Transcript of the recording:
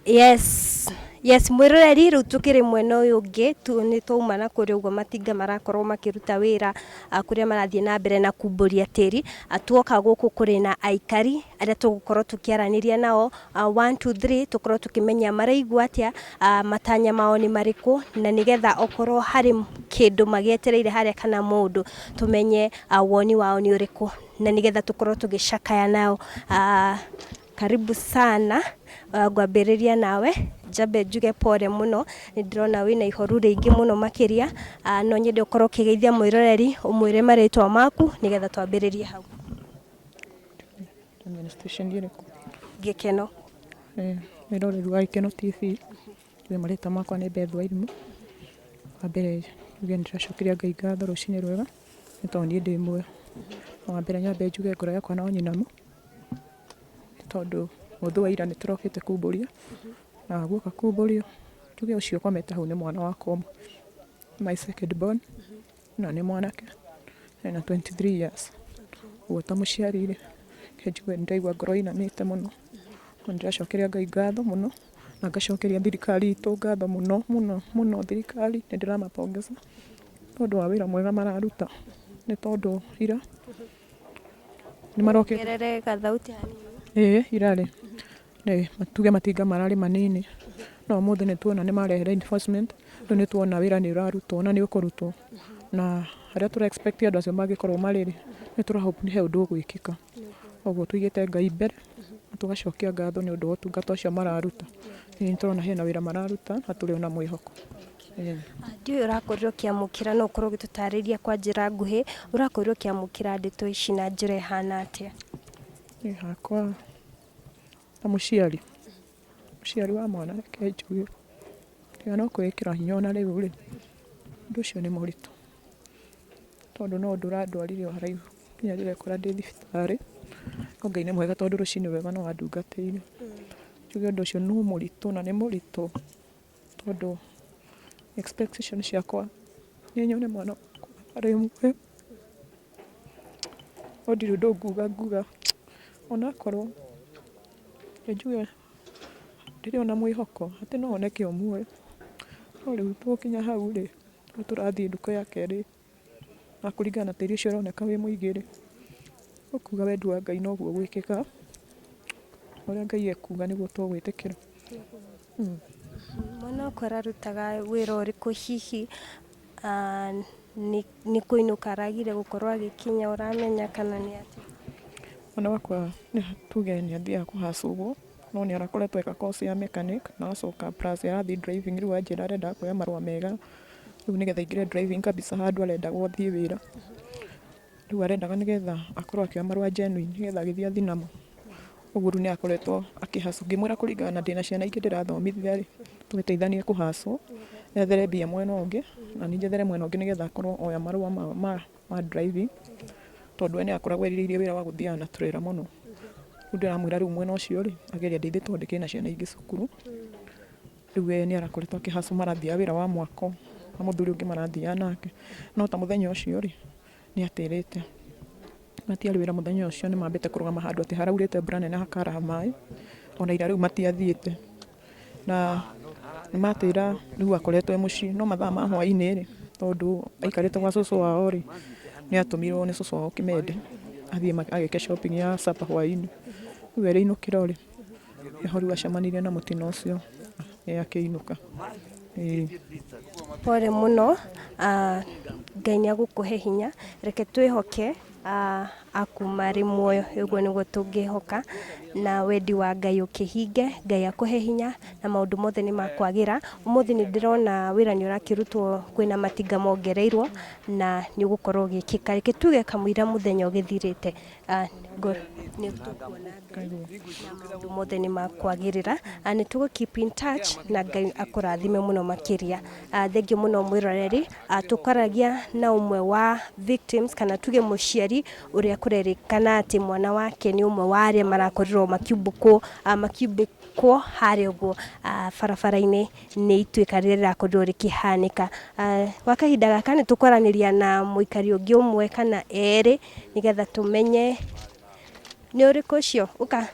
Yes, mwĩroreri, rĩu tũkĩrĩ mwena ũyũ ũngĩ tu, nĩ twauma na kũrĩa ũguo matinga marakorwo makĩruta wĩra, kũrĩa marathiĩ na mbere na kumbũria tĩri. Tuoka gũkũ kũrĩ na aikari arĩa tũgũkorwo tũkĩaranĩria nao, one, two, three, tũkorwo tũkĩmenya maraigua atĩa, matanya mao nĩ marĩkũ, na nĩgetha okorwo harĩ kĩndũ magĩetereire harĩa kana mũndũ, tũmenye woni wao nĩ ũrĩkũ, na nĩgetha tũkorwo tũgĩcakaya nao. Karibu sana. Ngwambĩrĩria nawe, njambe njuge pole mũno, nĩ ndĩrona wĩna ihoru rĩingĩ mũno makĩria. No nyende ũkorwo ũkĩgeithia mwĩroreri, ũmwĩre marĩtwa maku nĩgetha twambĩrĩrie hau. Nĩ station ĩrĩkũ? Gĩkeno. Mwĩroreri wa Gĩkeno TV, niĩ marĩtwa makwa nĩ Beth Wairimũ. Wa mbere njuge nĩ ndĩracokeria Ngai ngatho rũcinĩ rwega, nĩ tondũ niĩ ndĩ muoyo. Wa mbere nyambe njuge ngoro yakwa no nyinamu, nĩ tondũ mũthĩ wa ira nĩ tũrokĩte kumbũria, na guoka kumbũrio, njuge ũcio ũkomete hau nĩ mwana wakwa ũmwe, my second born, na nĩ mwanake, ena 23 years. Ũguo ta mũciari rĩ, reke njuge nĩ ndaigua ngoro ĩinamĩte mũno, na nĩ ndĩracokeria Ngai ngatho mũno, na ngacokeria thirikari itũ ngatho mũno mũno mũno thirikari, nĩ ndĩramapongeza, nĩ ũndũ wa wĩra mwega mararuta, nĩ tondũ ira nĩ marokĩte. Ongerere gathauti hanini. Ĩĩ ira rĩ, tuge matinga mararĩ manini, no ũmũthĩ nĩ tuona nĩ marehe reinforcement, rĩu nĩ tuona wĩra nĩ ũrarutwo na nĩ ũkũrutwo, na harĩa tũra expect andũ acio mangĩkorwo marĩ rĩ, nĩ tũra hope he ũndũ ũgwĩkĩka. Ũguo tũigĩte Ngai mbere, na tũgacokia ngatho nĩ ũndũ wa ũtungata ũcio mararuta. Nĩ tũrona hena wĩra mararuta na tũrĩ ona mwĩhoko. Ndiũĩ ũrakorirwo ũkĩamũkĩra, no ũkorwo ũgĩtũtarĩria kwa njĩra nguhĩ, ũrakorirwo ũkĩamũkĩra ndeto ici na njĩra ĩhana atĩa? Niĩ hakwa ta mũciari, mũciari wa mwana reke njuge, tiga no kwĩĩkĩra hinya ona rĩu rĩ, ũndũ ũcio nĩ mũritũ, tondũ no ũndũ ũrandwarire o haraihu nginya ndĩrekora ndĩ thibitarĩ, no Ngai nĩ mwega tondũ rũcinĩ rwega no andungatĩire. Njuge ũndũ ũcio no mũritũ na nĩ mũritũ tondũ expectation ciakwa nĩ nyone mwana wakwa arĩ muoyo, no ndirĩ ũndũ nguga nguga onakorwo njuge ndĩrĩ ona mwĩhoko atĩ no oneke o muoyo, no rĩu tũgũkinya hau rĩ, rĩu tũrathiĩ ndukũ ya kerĩ na kũringana na tĩri ũcio ũroneka wĩ mũingĩ rĩ, ũkuga wendi wa Ngai noguo ũgwĩkĩka, ũrĩa Ngai ekuga nĩguo tũgwĩtĩkĩra. Mwana waku ararutaga wĩra ũrĩkũ hihi, nĩ kũinũka aragire gũkorwo agĩkinya ũramenya kana nĩ atĩa? Mwana wakwa tuge nĩ athiaga kũhaca ũguo, no nĩ arakoretwo eka course ya mechanic na agacoka plus arathiĩ driving rĩu anjĩra arenda kuoya marũa mega rĩu nĩgetha aingĩre driving kabisa handũ arenda gũthiĩ wĩra. Rĩu arendaga nĩgetha akorwo akĩoya marũa genuine nĩgetha agĩthiĩ athiĩ namo. Ũguo rĩu nĩ akoretwo akĩ hustle. Ngĩmwĩra kũringana na ndĩna ciana ingĩ ndĩrathomithia rĩ, tũgĩteithanie kũ hustle, ethere mbia mwena ũngĩ na niĩ njethere mwena ũngĩ nĩgetha akorwo oya marũa ma driving, tondũ we nĩ akoragwo erirĩirie wĩra wa gũthiaga na turera mũno. Rĩu ndĩramwĩra rĩu mwena ũcio rĩ, agerie andeithie tondũ ndĩkĩrĩ na ciana ingĩ cukuru. Rĩu we nĩ arakoretwo akĩ hustle marathiaga wĩra wa mwako na mũthuri ũngĩ marathiaga nake. No ta mũthenya ũcio rĩ, nĩ atĩrĩte. Matiarĩ wĩra mũthenya ũcio nĩ mambĩte kũrũgama handũ atĩ haraurĩte mbura nene hakaraha maĩ, ona ira rĩu matiathiĩte. Na nĩ matĩra rĩu akoretwo e mũciĩ, no mathaa ma hwainĩ rĩ, tondũ aikarĩte gwa cũcũ wao rĩ, nĩ atũmirwo nĩ cũcũ wao Kĩmende athiĩ ageke shopping ya supper hwainĩ. Rĩu erĩinũkĩra rĩ, nĩho rĩu acemanirie na mũtino ũcio akĩinũka. Ĩĩ. Pole mũno, Ngai nĩ egũkũhe hinya. Reke twĩhoke akuma arĩ muoyo, ũguo nĩguo tũngĩhoka, na wendi wa Ngai ũkĩhinge, Ngai akũhe hinya na maũndũ mothe nĩ makwagĩra. Ũmũthĩ nĩ ndĩrona wĩra nĩ ũrakĩrutwo, kwĩna matinga mongereirwo na nĩ ũgũkorwo ũgĩkĩka. Reke tuge kamũira mũthenya ũgĩthirĩte, nĩ tũkuona Ngai na maũndũ mothe nĩ makwagĩrĩra. Nĩ tũgũ keep in touch na Ngai akũrathime mũno makĩria. Thengiũ mũno mwĩroreri, tũkwaragia na ũmwe wa victims kana tuge mũciari ũrĩa kũrerĩkana atĩ mwana wake nĩ ũmwe wa arĩa marakorirwo makiumbũkwo makiumbũkwo harĩa ũguo barabara-inĩ nĩ ituĩka rĩrĩa rĩrakorirwo rĩkĩhanĩka. Gwa kahinda gaka nĩ tũkwaranĩria na mũikari ũngĩ ũmwe kana erĩ nĩgetha tũmenye nĩ ũrĩkũ ũcio, ũka.